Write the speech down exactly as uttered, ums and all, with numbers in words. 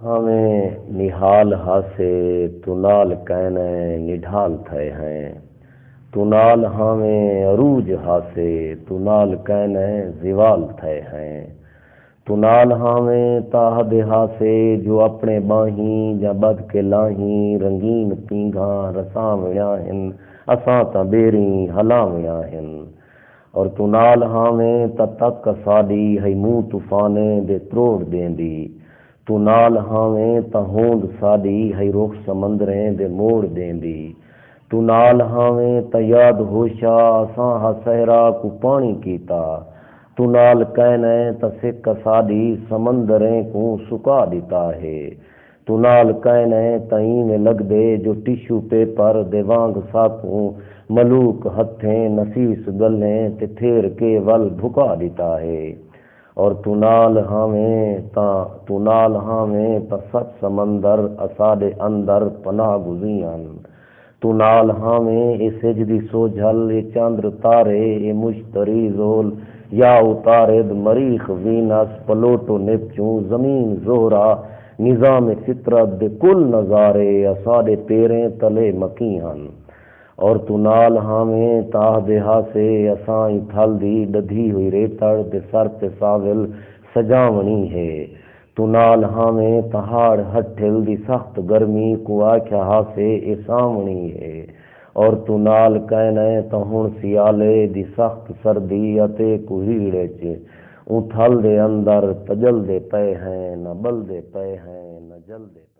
ہاویں نہال ہاسے، توں نال کائنیں نڈھال تھئے ہیں۔ توں نال ہاویں عروج ہاسے، توں نال کائنیں زوال تھئے ہیں۔ توں نال ہاویں تاں آہدے ہاسے جو اپݨے ٻانہیں جاں ٻدھ کے لاہیں رنگین پینگھاں رساوݨیاں ہن، اساں تاں ٻیریں ہلاوݨیاں ہن۔ اور توں نال ہاویں تاں تک اساݙی ہئی منہ طوفانیں دے تروڑ ݙیندی۔ توں نال ہاویں تاں ہوند ساݙی ہئی رخ سمندریں دے موڑ ݙیندی۔ توں نال ہاویں تاں یاد ہوشا اساں ہا صحرا کوں پاݨی کیتا۔ توں نال کائنیں تاں سک اساݙی سمندریں کوں سکا ݙتا ہے۔ توں نال کائنیں تاں اینویں لڳدے جو ٹشو پیپر دے وانگ ساکوں ملوک ہتھیں نفیس ڳلھیں تے پھیر کے ول بھکا ݙتا ہے۔ اور توں نال ہاویں تاں، توں نال ہاویں تاں ست سمندر اساݙے اندر پناہ گزیں ہن۔ توں نال ہاویں اے سجھ دی سوجھل، اے چندر تارے، اے مشتری زول یا عطارد، مریخ، وینس، پلوٹو، نیپچون، زمین، زہرہ، نظام فطرت دے کل نظارے اساݙے پیریں تلے مکیں ہن۔ اور توں نال ہاویں تاں آہدے ہاسے اساں ایں تھل دی ݙدھی ہوئی ریتڑ دے سر تے ساول سجاوݨی ہے۔ توں نال ہاویں تاں ہاڑ ہٹھل دی سخت گرمی کوں آکھیا ہاسے اے ساوݨی ہے۔ اور توں نال کائنیں تاں ہݨ سیالے دی سخت سردی اتے کوہیڑ اچ اوں تھل دے اندر تڄلدے پئے ہیں، نہ ٻلدے پئے ہیں، نہ جلدے